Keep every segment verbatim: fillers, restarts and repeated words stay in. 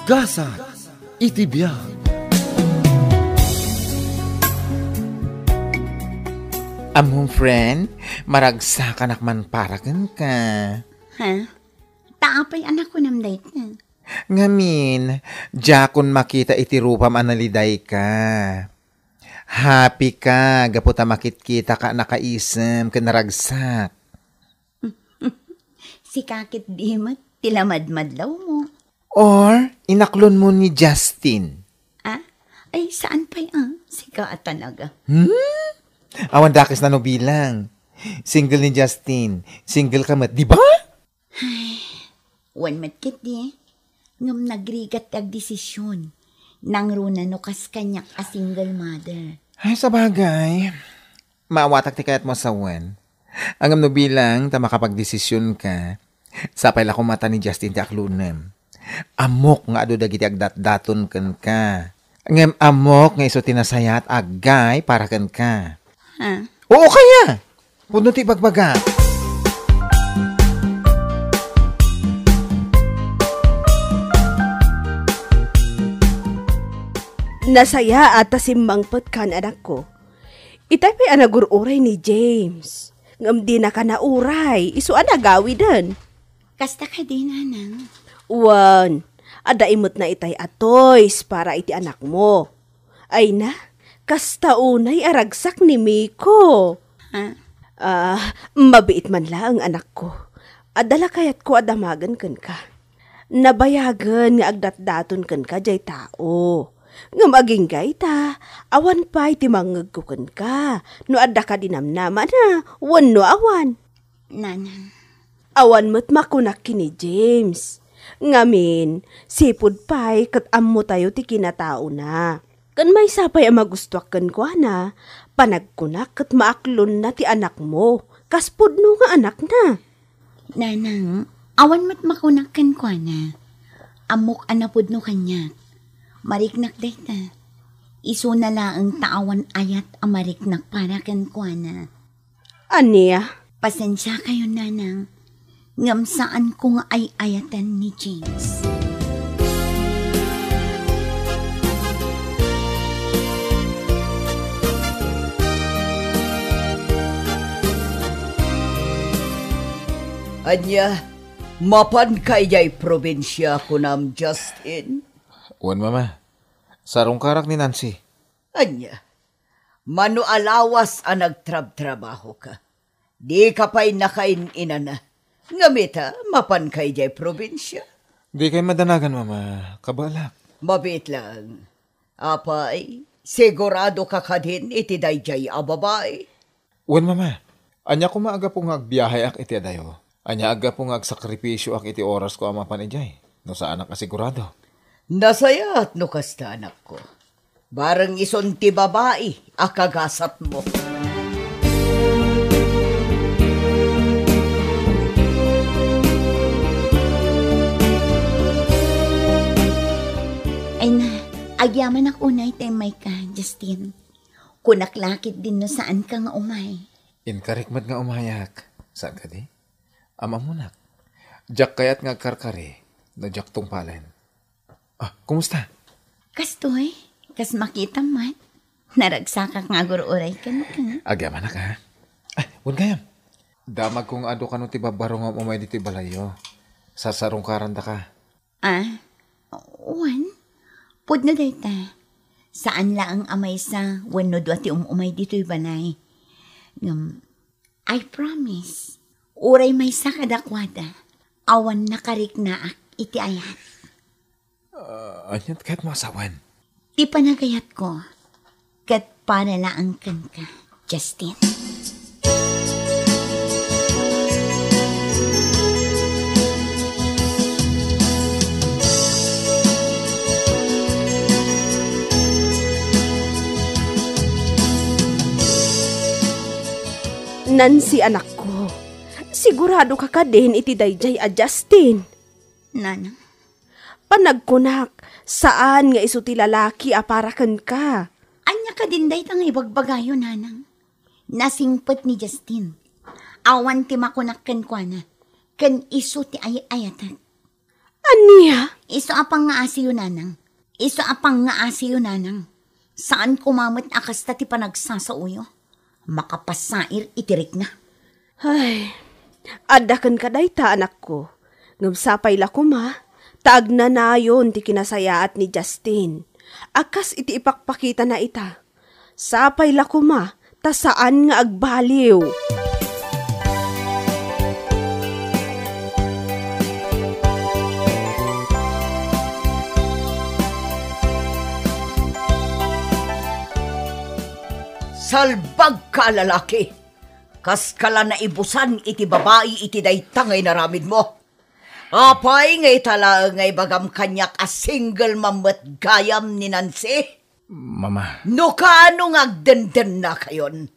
Gasat iti biag. Ammom, friend, maragsakanak man para kenka. Ha? Ta apay a nakunam dayta? Ngamin, diakon makita iti rupam a nalidayka. Happy ka gapu ta makitkitaka a nakaisem ken naragsak. Sika ket di met ti lamadmadlawmo. Or inaklonmo ni Justin? Ah? Ay, saan pay a? Sika a talaga. Hmm? Awan dakes na no bilang. Single ni Justin, single ka met, di ba? Ay, wen met ketdi, ngem nagrigat ti agdesisyon. Nangruna no kas kaniak a single mother. Ay, sabagay, maawatak ti kayatmo a sawen. Ngem no bilang ta makapagdesisyon ka, sapay la koma ta ni Justin ti aklonem. Ammok nga adu dagiti agdatdaton kenka. Ngem ammok nga isu ti nasayaat a agay para kenka. Ha? Oo kaya! Pudno ti ibagbaga. Nasayaat ta simmangpetkan, anakko. Itay pay a nagur-uray ni James. Ngem dinaka nauray, isu a nagawiden. Kasta kadi, nanang? Wen, adda imetna itay a toys para iti anakmo. Ay na, kasta unay a ragsak ni Miko. Ha? Ah, mabiit man laeng, anakko. Adda la kayatko a damagen kenka. Nabayagen nga agdatdaton kenka jay tao. Ngem agingga ita, awan pay ti mangngegko kenka, no adda kadi namnamana, wenno awan. Nanang. Awan met makunak ken ni James. Ngamin, sipud pay ket ammotayo ti kinataona. Ken maysa pay a magustuak kenkuana, panagkunak ket maaklonna ti anakmo, kas pudno nga anakna. Nanang, awan met makunak kenkuana. Ammok a napudno kaniak. Mariknak dayta. Isuna laeng ta awan ayat a mariknak para kenkuana. Ania? Pasensiakayon, nanang. Ngem saanko nga ay-ayaten ni James. Ania, mapanka idiay probinsia, kunam, Justin? Wen, Mama. Sarungkarak ni Nancy. Ania, mano a lawas a nagtrabtrabahoka? Dika pay nakain-inana. Ngem ita, mapanka idiay probinsia? Dikay madanagan, Mama. Kabaelak. Mabiit laeng. Apay, siguradoka kadin iti daydiay a babai? Wen, Mama. Ania koma a gapu nga agbiaheak iti adayo? Ania a gapu nga agsakripisioak iti orasko a mapan idiay, no saanak a sigurado? Nasayaat no kasta, anakko. Bareng isun ti babai a kagasatmo. Ay na, agyamanak unay ta immayka, Justin. Kunak la ketdin no saanka nga umay. Inkarik met nga umayak. Saan kadi? Am-ammonak. Diak kayat nga agkarkari no diak tungpalen. Ah, kumusta? Kastoy, kas makitam met. Naragsakak nga agur-uray kenka. Agyamanak, ha? Ah, wen gayam. Damagko nga adu kano ti babbarongom umay ditoy balayyo. Sarsarungkarandaka. Ah, wen. Pudno dayta. Saan laeng a maysa wenno dua ti um-umay ditoy balay. Ngem, I promise, uray maysa kadakuada, awan nakariknaak iti ayat. Ah, aniat kayatmo a sawen? Ti panagayatko, ket para laeng kenka, Justin. Nancy, anakko, siguradoka kadin iti daydiay a Justin? Nanang. Panagkunak, saan nga isu ti lalaki a para kenka. Ania kadin dayta nga ibagbagayo, nanang? Nasingpet ni Justin. Awan ti makunak kenkuana, ken isu ti ay-ayatek. Ania? Isu a pangngaasiyo, nanang. Isu a pangngaasiyo, nanang. Saan koma met a kasta ti panagsasaoyo. Makapasair iti rikna. Ay, adda kenka dayta, anakko. Ngem sapay la koma, ta agnanayon ti kinasayaat ni Justin. A kas iti ipakpakitana ita. Sapay la koma, ta saan nga agbaliw. Salbagka a lalaki! Kaska la naibusan iti babai iti dayta nga inaramidmo. Apay nga ita laeng nga ibagam kaniak a single man met gayam ni Nancy? Mama. No kaano nga agdendennakayon,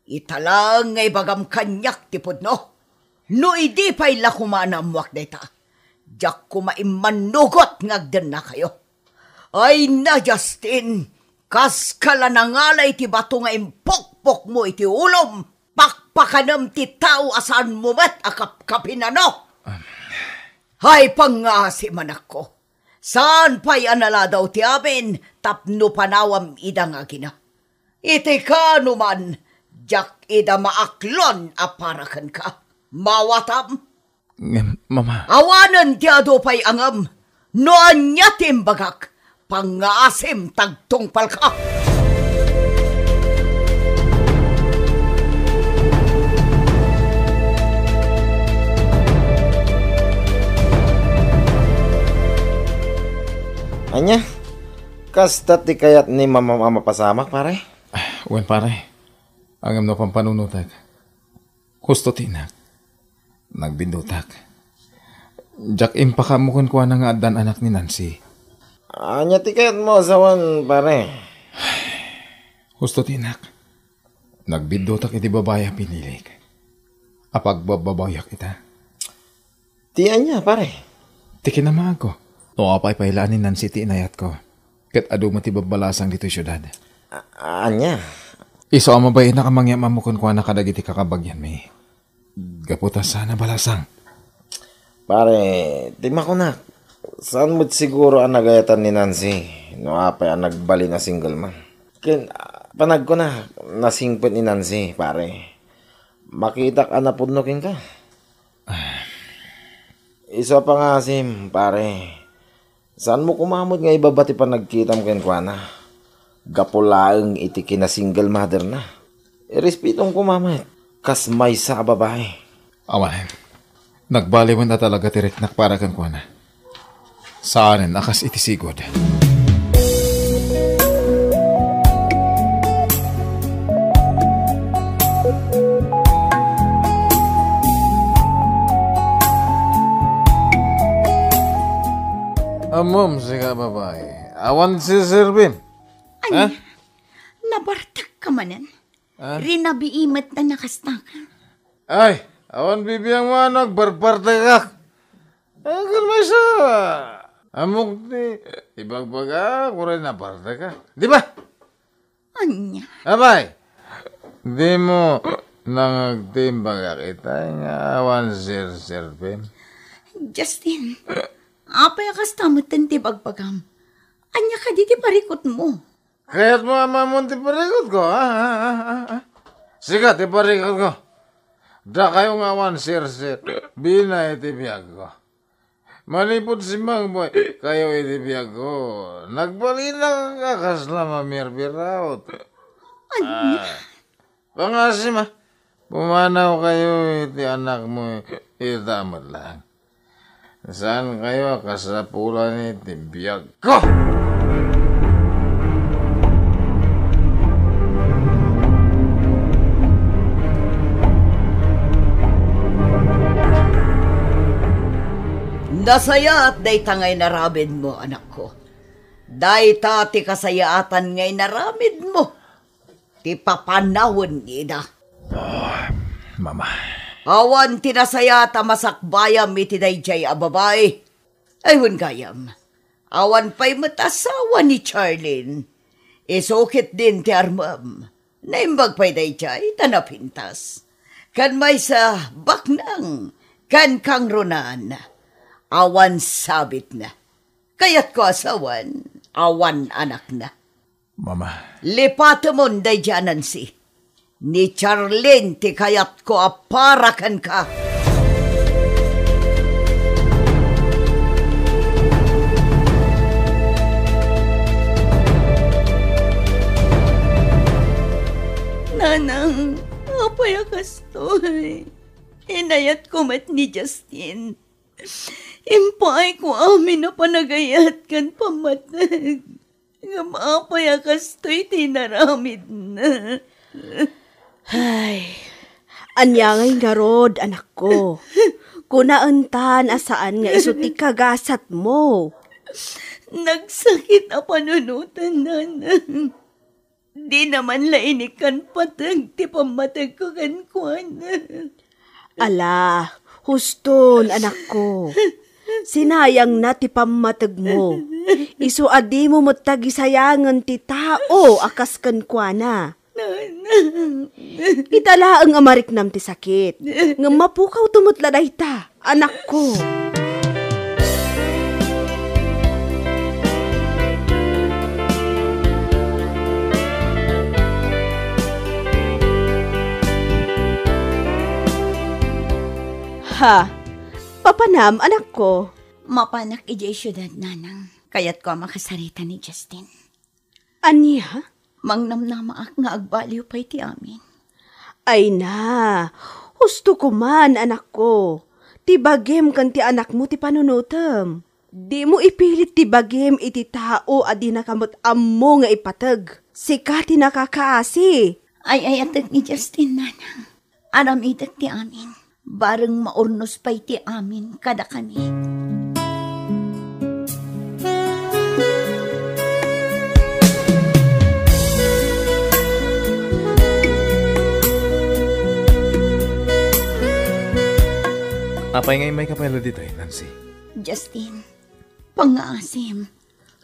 ita laeng nga ibagam kaniak ti pudno. No idi pay la koma a naammoak dayta, diak koma immannugot nga agdennakayo. Ay na, Justin, kaska la nangalay ti bato nga impukpokmo iti ulom, pakpakanem ti tao a saanmo met a kapkapinano. Ay, pangngaasim, anakko. Saan pay a naladaw ti amin tapno panawam ida nga agina. Iti kaano man, diak ida maaklon a para kenka. Mawatam? Ngem, Mama. Awanen ti adu pay a ngem. No ania ti imbagak, pangngaasim ta agtungpalka. Ania? Kasta ti kayat ni Mamam a mapasamak, pare? Wen, pare. Ngem no pampanunotek, husto ti inak. Nagbiddutak. Diak impakaammo kenkuana nga addan anak ni Nancy. Ania ti kayatmo a sawen, pare? Husto ti inak. Nagbiddutak iti babai a pinilik. Apagbabbabayak ita. Ti ania, pare? Ti kinamaagko. No apay pay la ni Nancy ti inayatko. Ket adu met ti babbalasang ditoy siudad. A-, ania? Isu a mabainnak a mangyam-ammo kenkuana kadagiti kakabagianmi. Gapu ta saan a balasang. Pare, ti makunak, saan met siguro a nagayatan ni Nancy no apay a nagbalin a single man. Ken, ah, panagkunak, nasingpet ni Nancy, pare. Makitak a napudno kenka. Isu a pangngaasim, pare. Saanmo koma met nga ibaba ti panagkitam kenkuana. Gapu laeng iti kina-single mother-na. Irespetom koma met kas maysa a babai. Awanen. Nagbaliwen a talaga ti riknak para kenkuana. Saanen a kas iti sigud. Ammom, sika babai. Awan serserbim. Ania? Ha? Nabartekka manen? Ha? Rinabii met ta nakastaka. Ay, awan bibiangmo a nagbarbartekak. Ay, kalma sa. Ammok ti ibagbagak, uray nabartekak. Di ba? Ania? Abay, dimo nangagtimbagak itay nga awan serserbim. Justin, apay a kasta metten ti bagbagam? Ania kadi ti parikutmo? Kayatmo a maammoan ti parikutko, ha? Ha? Ha? Ha? Sika ti parikutko. Dakayo nga awan serserbina iti biagko. Manipud simmangpet kayo iti biagko, nagbalinak a kasla mamirbiraot. Ania? Ah, pangasima, pumanaw kayo iti anakmo ita met lang. Saan kayo a kasapulan iti biagko? Nasayaat dayta nga inaramidmo, anakko. Dayta ti kasayaatan nga inaramidmo. Ti papanawen ida. Oh, Mama. Awan ti nasayaat a masakbayam iti daydiay a babai. Ay, wen gayam. Awan pay met asawa ni Charlene. Isu ketdin ti armem. Naimbag pay daydiay ta napintas. Ken maysa, baknang, ken kangrunaan. awan sabitna. Kayatko a sawen, awan anakna. Mama. Lipatemon daydiay a Nancy. Ni Charlene ti kayatko a para kenka. Nanang, apay a kastoy? Inayatko met ni Justin. Impaayko amin a panagayat ken pammateg. Ngem apay a kastoy ti inaramidna? Ay, ania ngay ngarud, anakko? Kunaentan a saan nga isu ti kagasatmo. Nagsakit a panunotan, nanang. Dina man la inikkan pateg ti pammategko kenkuana. Ala, huston, anakko. Sinayangna ti pammategmo. Isu a dimo met tagisayangen ti tao a kas kenkuana. Nanang. Ita laeng a mariknam ti sakit. Ngem mapukawto met la dayta. Anakko. Ha? Papanam, anakko? Mapanak idiay siudad, nanang. Kayatko a makasarita ni Justin. Ania? Mangnamnamaak nga agbaliw pay ti amin. Ay na, husto koman, anakko. Ti bagim ken ti anakmo ti panunotem. Dimo ipilit ti bagim iti tao a dinaka met ammo nga ipateg. Sika ti nakakaasi. Ay-ayatek ni Justin, nanang. Aramidek ti amin. Bareng maurnos pay ti amin kadakami. Apay nga immayka pay la ditoy, Nancy? Justin, pangngaasim,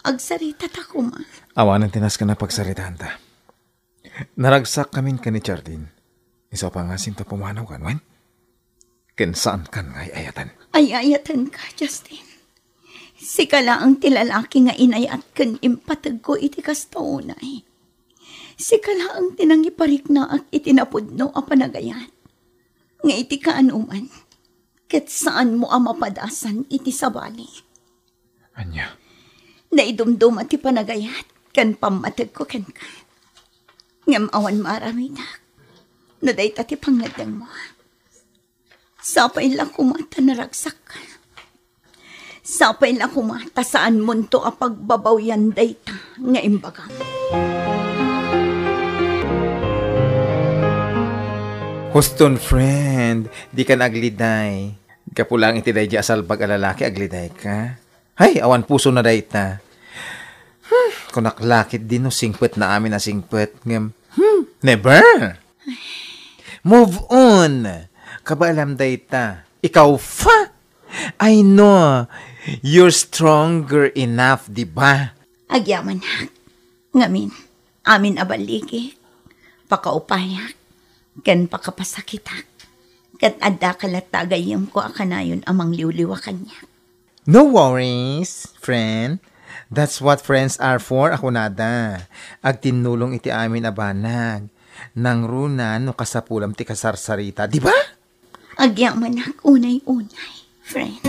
agsaritata koma. Awanen ti nasken a pagsaritaanta. Naragsak kamin ken ni Jardine. Isu a pangasim ta pumanaw kan, wen? Ken saan kan nga ay-ayaten. Ay-ayatenka, Justin. Sika laeng ti lalaki nga inayat ken impategko iti kasta unay. Sika laeng ti nangipariknaak iti napudno a panagayat. Nga iti kaanoman, ket saanmo a mapadasan iti sabali. Ania? Naidumduma ti panagayat ken pammategko kenka. Ngem awan maaramidak no dayta ti pangngeddengmo. Sapay la koma ta naragsak. Sapay la koma ta saanmonto a pagbabawian dayta nga imbagam. Huston, friend, dikan agliday. Gapu laeng iti daydi a salbag a lalaki, aglidayka. Hay, awan pusona dayta. Hmm, kunak la ketdi no singpetna amin a singpet, ngem, hmm, never! Move on! Kabaelam dayta. Ikaw, fa! I know you're stronger enough, di ba? Agyamanak. Ngamin, amin a baligi, pakaupayak, ken pakapasakitak. Ket addaka latta a gayyemko a kanayon a mangliwliwa kaniak. No worries, friend. That's what friends are for, a kunada. Agtinnulong iti amin a banag. Nangruna no kasapulam ti kasarsarita, di ba? Agyamanak unay-unay, friend.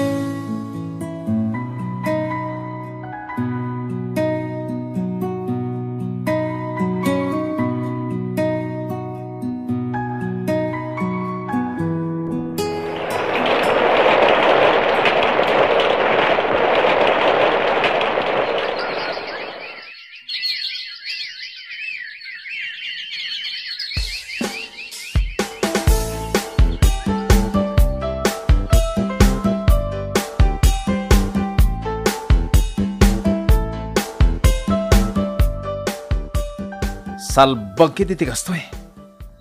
Salbag ket iti kastoy.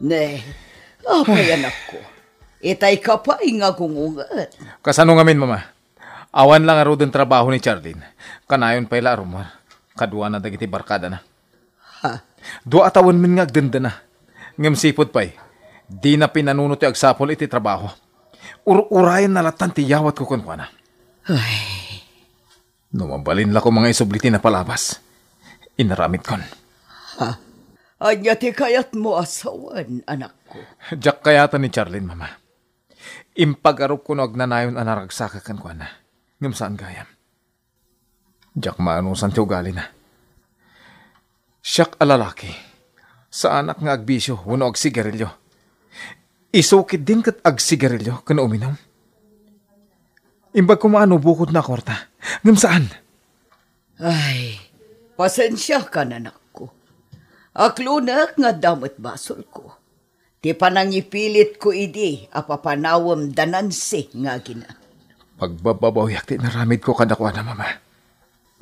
Ne, apay, anakko? Itay ka pay nga agungunget. Kasano ngamin, Mama? Awan la ngaruden trabaho ni Charlene. Kanayon pay la a rummuar kaduana dagiti barkadana. Ha? Dua a tawen men nga agdendena. Ngem sipud pay, dina pinanuno ti agsapul iti trabaho. Ur-urayenna lattan ti yawatko kenkuana. Ay. No mabalin la koma nga isubli ti napalabas, inaramidkon. Ha? Ania ti kayatmo a sawen, anakko? Diak kayatan ni Charlene, Mama. Impagarupko no agnanayon a naragsakak kenkuana. Ngem saan gayam. Diak maanusan ti ugalina. Siak a lalaki, saanak nga agbisio wenno agsigarilio. Isu ketdin ket agsigarilio ken uminum. Imbag koma a no bukodna a kuarta, ngem saan. Ay, pasensiakan, anakko. Aklonek nga adda met basolko. Ti panangipilitko idi a papanawem da Nancy nga agina. Pagbababawiak ti inaramidko kadakuada, Mama.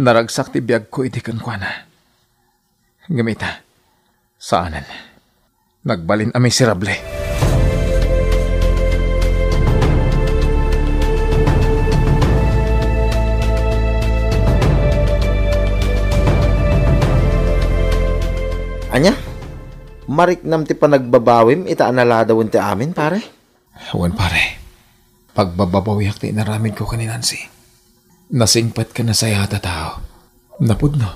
Naragsak ti biagko idi kenkuana. Ngem ita, saanen. Nagbalin a miserable. Ania? Mariknam ti panagbabawim ita a naladawen ti amin, pare? Wen, pare. Pagbababawiak ti inaramidko ken ni Nancy. Nasingpet ken nasayaat a tao. Napudno.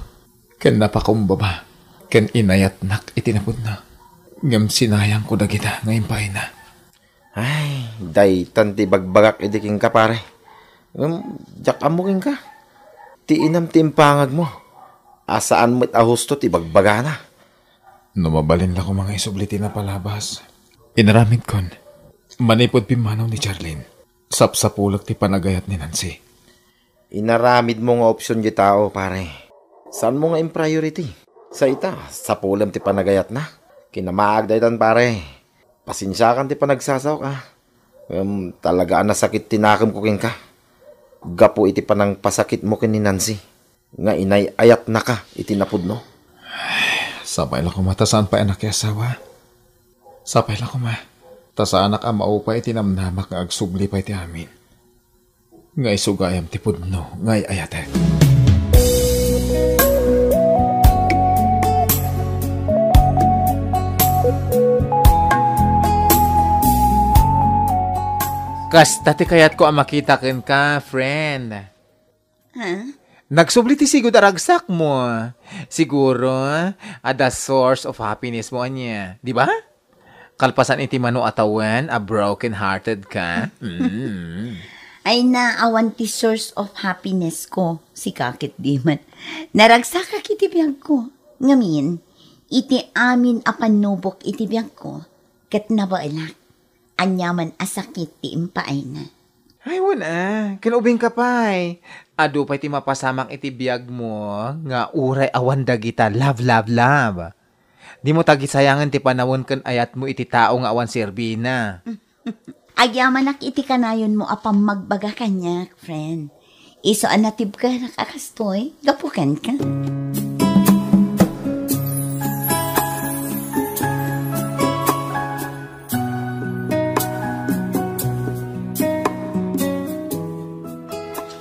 Ken napakumbaba. Ken inayatnak iti napudno. Ngem sinayangko dagita nga impaayna. Ay, daytan ti ibagbagak idi kenka, pare. Ngem, diak ammo kenka. Ti inam ti impangagmo. A saan met a husto ti ibagbagana. No mabalin la koma nga isubli ti napalabas, inaramidkon. Manipud pimmanaw ni Charlene, sapsapulek ti panagayat ni Nancy. Inaramidmo nga opsion ti tao, pare. Saanmo nga impriority. Sa ita, sapulem ti panagayatna. Kinamaag daytan, pare. Pasensiakan ti panagsasaok, a. Ngem talaga a nasakit ti nakemko kenka. Gapu iti panangpasakitmo ken ni Nancy, nga inay-ayatnaka iti napudno. Sapay la koma ta saan pay a nakiasawa. Sapay la koma ta saanak a maupay iti namnamak nga agsubli pay ti amin. Nga isu gayam ti pudno nga ay-ayatek. Kasta ti kayatko a makita kenka, friend. Ha? Nagsubli ti sigud a ragsakmo. Siguro, adda source of happiness mo ania, di ba? Kalpasan iti mano a tawen a broken-hearted ka. Mm. Ay, naawan ti source of happiness ko, sika ket di met. Naragsakak iti biagko. Ngamin, iti amin a pannubok iti biagko, ket nabaelak. Aniaman a sakit ti impaayna. Ay, wen a, ken ubingka pay. Adu pay ti mapasamak iti biagmo nga uray awan dagita love, love, love. Dimo tagisayangen ti panawen ken ayatmo iti tao nga awan serbina. Agyamanak iti kanayonmo a pammagbaga kaniak, friend. Isu a natibkenak a kastoy, gapu kenka.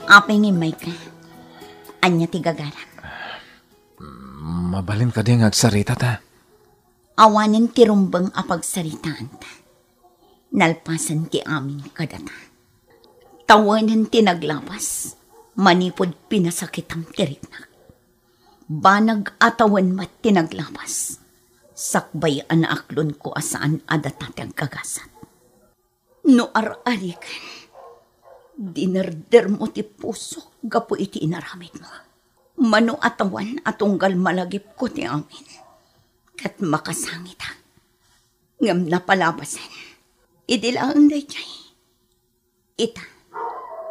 Apay nga immayka? Ania ti gagaram? Mabalin kadi nga agsarita ta? Awanen ti rumbeng a pagsaritaanta. Nalpasen ti amin kadata. Tawenen ti naglabas, manipud pinasakitam ti riknak. Banag a tawen met ti naglabas, sakbay a naaklonko a saan a data ti agkagasat. No ar-ariken, dinerdermo ti pusok gapu iti inaramidmo. Mano a tawen a tunggal malagipko ti amin, ket makasangitak. Ngem napalabasen, idi laeng daydiay. Ita,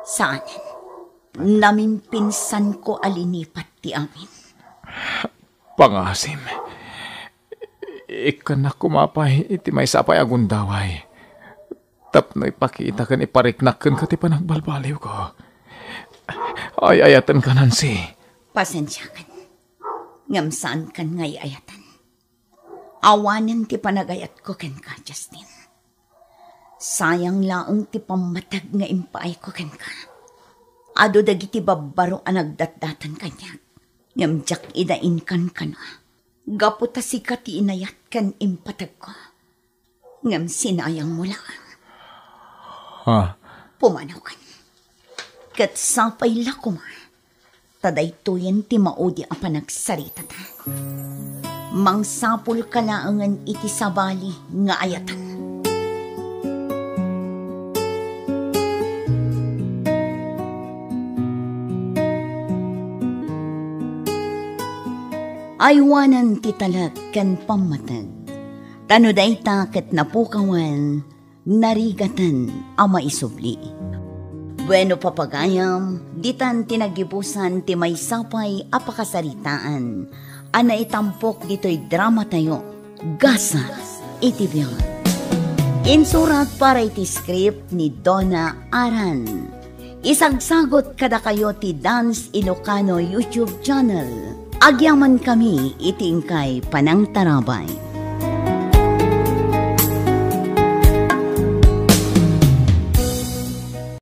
saanen. Namimpinsanko a linipat ti amin. Pangasim, ikkannak koma pay iti maysa pay a gundaway tapno ipakita ken ipariknak kenka ti panagbalbaliwko. Ay-ayatenka, Nancy. Pasensiakan. Ngem saankan nga ay-ayaten. Awanen ti panagayatko kenka, Justin. Sayang laeng ti pammateg nga impaayko kenka. Adu dagiti babbaro a nagdatdatan kaniak, ngem diak ida inkankana. Gapu ta sika ti inayat ken impategko. Ngem sinayangmo laeng. Ha? Pumanawkan. ket sapay la koma ta daytoyen ti maudi a panagsaritata. Mangsapulka laengen iti sabali nga ayatan. Aywanan ti talek ken pammateg, ta no dayta ket napukawan, narigaten a maisubli. Bueno, papagayam, ditan ti nagibusan ti maysa pay a pakasaritaan a naitampok ditoy dramatayo, Gasat iti Biag. Insurat para iti script ni Donna Aran. Isagsagot kadakayo ti Dance Ilocano YouTube channel. Agyamankami iti inkay panangtarabay.